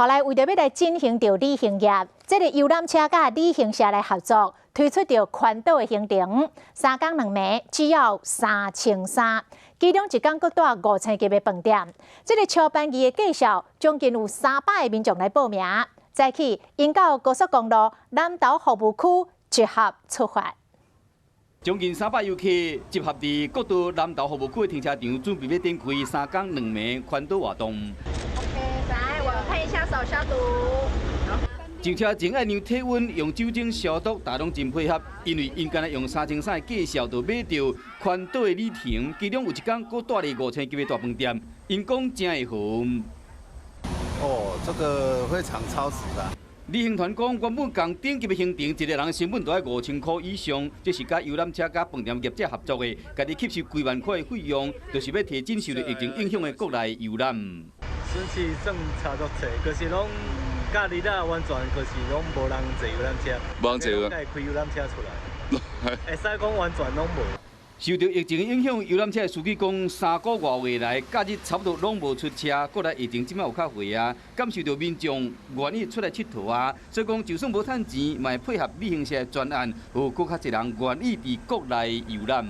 後來為著欲來振興著旅行業，這个遊覽車佮旅行社來合作，推出著環島的行程，3工2暝只要3300，其中一工閣帶5星級的飯店。這个超便宜的價數，將近有300个民眾來報名。早起𪜶到高速公路南投服務區集合出發。將近300遊客集合佇國道南投服務區的停車場，準備欲展開3工2暝環島活動。 OK，來，我們看一下手消毒。上車前愛量體溫，用酒精消毒，大家攏真配合，因為𪜶干焦用3300的價數就買著環島的旅程，其中有一工閣帶入5星級的大飯店，𪜶講真會好。哦，這個非常超值啦。旅行團講，原本仝等級的行程，一个人成本都愛5000箍以上，這是佮遊覽車佮飯店業者合作的，家己吸收幾萬塊的費用，就是欲提振受著疫情影響的國內遊覽。損失算差足濟，可是攏假日啊，完全就是攏無人坐遊覽車，無人坐啊，開遊覽車出來，會使講完全攏無。受著疫情影響，遊覽車的司機講，3個外月來，假日差不多攏無出車。過來疫情這擺有較緩啊，感受著民眾願意出來𨑨迌啊，所以講就算無趁錢，嘛會配合旅行社的專案，予閣較濟人願意佇國內遊覽。